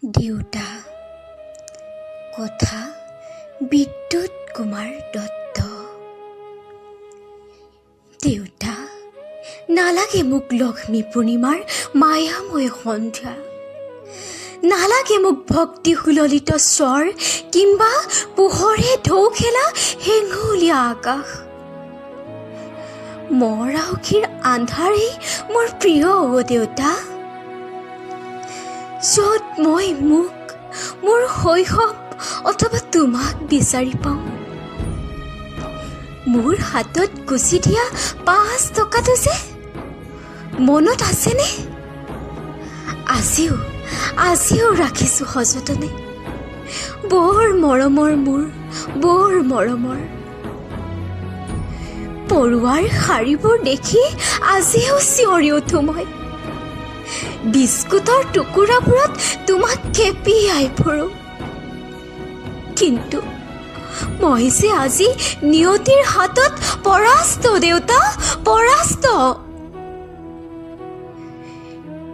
দেউতা। কথা বিদ্যুৎ কুমাৰ দত্ত। দেউতা, নালাগে মোক লক্ষ্মী পূৰ্ণিমাৰ মায়াময় সন্ধ্যা, নালাগে মোক ভক্তি সুললিত স্বৰ কিম্বা পোহৰে ঢৌ খেলা হেঙুলীয়া আকাশ। মৰাউখীৰ আন্ধাৰেই মোৰ প্ৰিয় অ দেউতা, য'ত মই মোক, মোৰ শৈশৱ অথবা তোমাক বিচাৰি পাওঁ। মোৰ হাতত গুচি দিয়া 5 টকাটো যে মনত আছেনে? আজিও ৰাখিছোঁ সযতনে। বৰ মৰমৰ মোৰ, বৰ মৰমৰ। পৰুৱাৰ শাৰীবোৰ দেখি আজিও চিঞৰি উঠো মই। বিস্কুটৰ টুকুৰাবোৰত তোমাক খেপিয়াই ফুৰো। কিন্তু মই যে আজি নিয়তিৰ হাতত পৰাস্ত দেউতা, পৰাস্ত।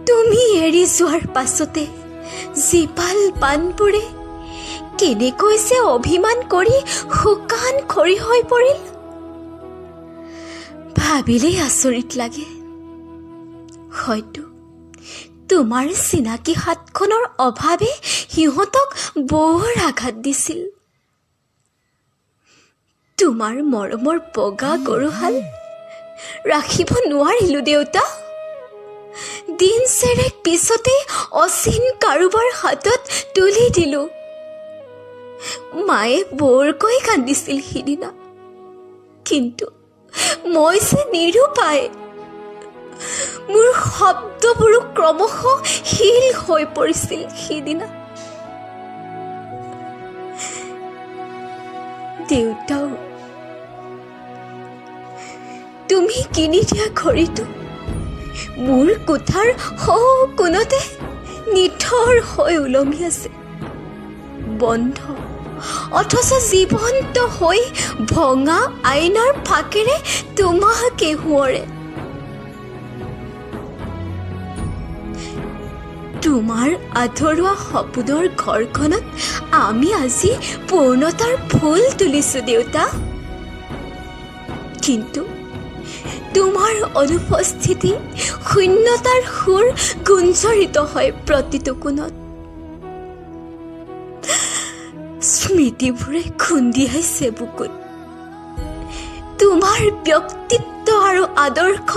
তুমি এৰি যোৱাৰ পাছতে জীপাল পাণবোৰে কেনেকৈ যে অভিমান কৰি শুকান খৰি হৈ পৰিল, ভাবিলেই আচৰিত লাগে। হয়তো তোমাৰ চিনাকি হাতখনৰ অভাৱে সিহঁতক বৰ আঘাত দিছিল। তোমাৰ মৰমৰ বগা গৰুহাল ৰাখিব নোৱাৰিলো দেউতা। দিন চেৰেক পিছতে অচিন কাৰোবাৰ হাতত তুলি দিলো। মায়ে বৰকৈ কান্দিছিল সিদিনা, কিন্তু মই যে নিৰুপায়। মোৰ শব্দবোৰো ক্ৰমশ শিল হৈ পৰিছিল সিদিনা। দেউতাও, তুমি কিনি দিয়া ঘড়ীটো মোৰ কোঠাৰ সৌ কোণতে নিথৰ হৈ ওলমি আছে, বন্ধ অথচ জীৱন্ত হৈ ভঙা আইনাৰ ফাঁকেৰে তোমাকে সোঁৱৰে। তোমাৰ আধৰুৱা সপোনৰ ঘৰখনত আমি আজি পূৰ্ণতাৰ ফুল তুলিছো দেউতা, কিন্তু তোমাৰ অনুপস্থিতি শূন্যতাৰ সুৰ গুঞ্জৰিত হয় প্ৰতিটো কোণত। স্মৃতিবোৰে খুন্দিয়াইছে বুকুত। তোমাৰ ব্যক্তিত্ব আৰু আদৰ্শ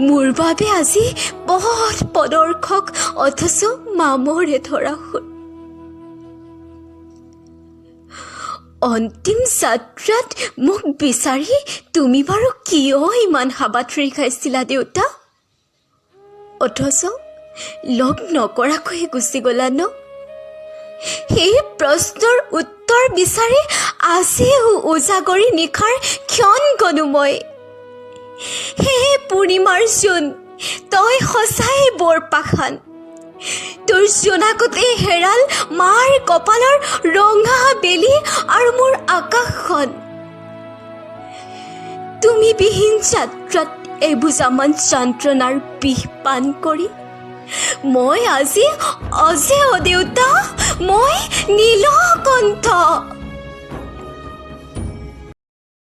মোৰ বাবে আজি পথ প্ৰদৰ্শক, অথচ মামৰে ধৰা সুৰ। অন্তিম যাত্ৰাত মোক বিচাৰি তুমি বাৰু কিয় ইমান হাবাথুৰি খাইছিলা দেউতা? অথচ লগ নকৰাকৈয়ে গুচি গলা ন? সেই প্ৰশ্নৰ উত্তৰ বিচাৰি আজিও উজাগৰী নিশাৰ ক্ষণ গণো মই। হে পূৰ্ণিমাৰ জোন, তই সঁচাই বৰ পাষাণ। তোৰ জোনাকতেই হেৰাল মাৰ কপালৰ ৰঙা বেলি আৰু মোৰ আকাশখন। তুমি বিহীন যাত্ৰাত এবোজামান যন্ত্ৰণাৰ বিষ পান কৰি মই আজি অজেয় দেউতা, মই নীলকণ্ঠ।